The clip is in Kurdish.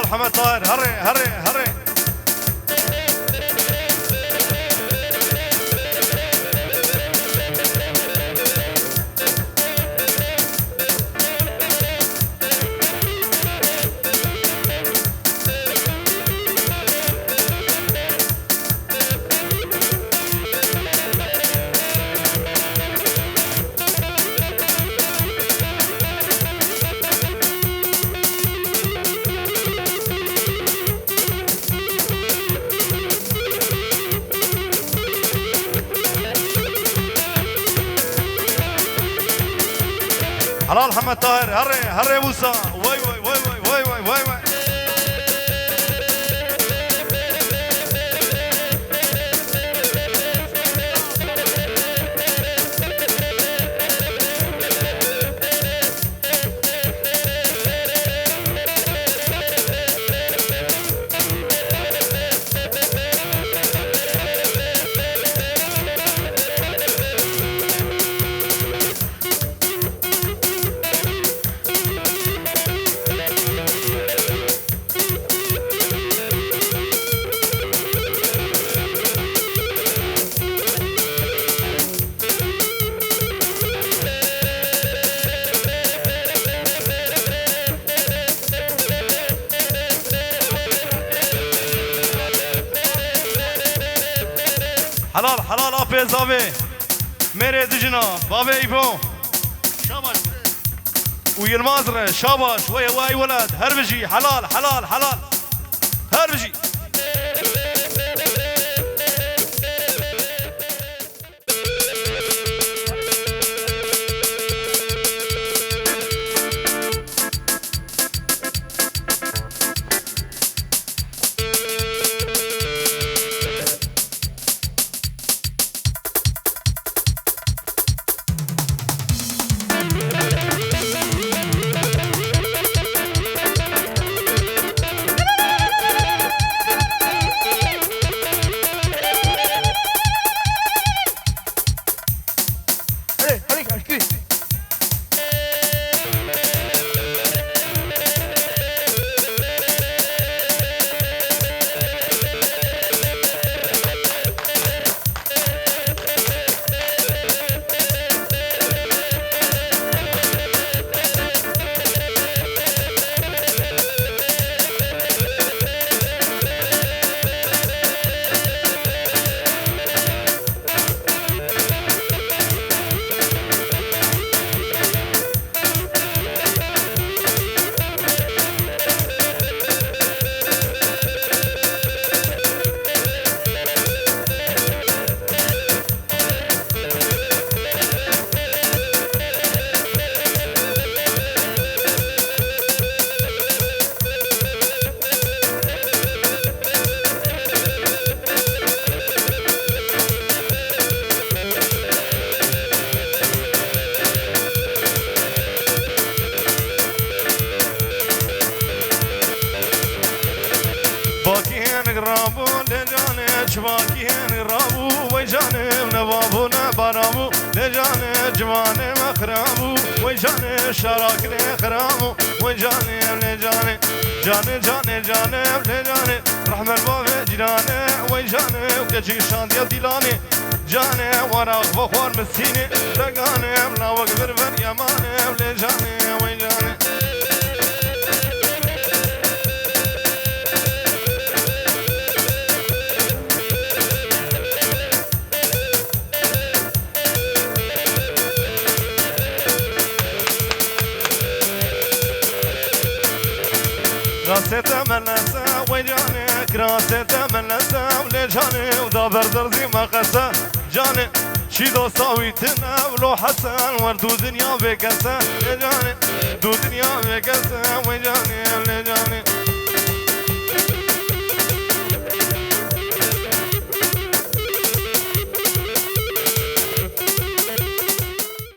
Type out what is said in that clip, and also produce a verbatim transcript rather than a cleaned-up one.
Hemed Tahir, herê, herê, herê. Helal Hemed Tahir, herê, herê Musa. Vay, vay, vay, vay. Helal, helal, apê zavê. Mêrê dijina, bavê Îbo. Şabaş. Û Yilmaz re, şabaş. Wey, wey, weled. Her bijî, helal, helal, helal. Her bijî. Hadi, hadi, aşkı. Bakî hênik rabû lê canê, çi bakî hênik rabû, wey canê, ne babû ne barabû, lê canê, ciwanê me xirabû, wey canê, şarakinê xirabû, wey canê, lê canê, canê, canê, canê, lê canê, rehmet bavê cîranê, wey canê, keçî şandiya dîlanê, canê, wera xwe xwar misînê, reganê, lawek vir vir yemanê, lê canê, wey canê. Kirasê te melese wey canê, kirasê te melese lê canê, û da ber derzî meqese canê. Çî dosta wî tine, wilo Hesen, wer du dinya vêkese lê canê, du dinya vêkese wey canê,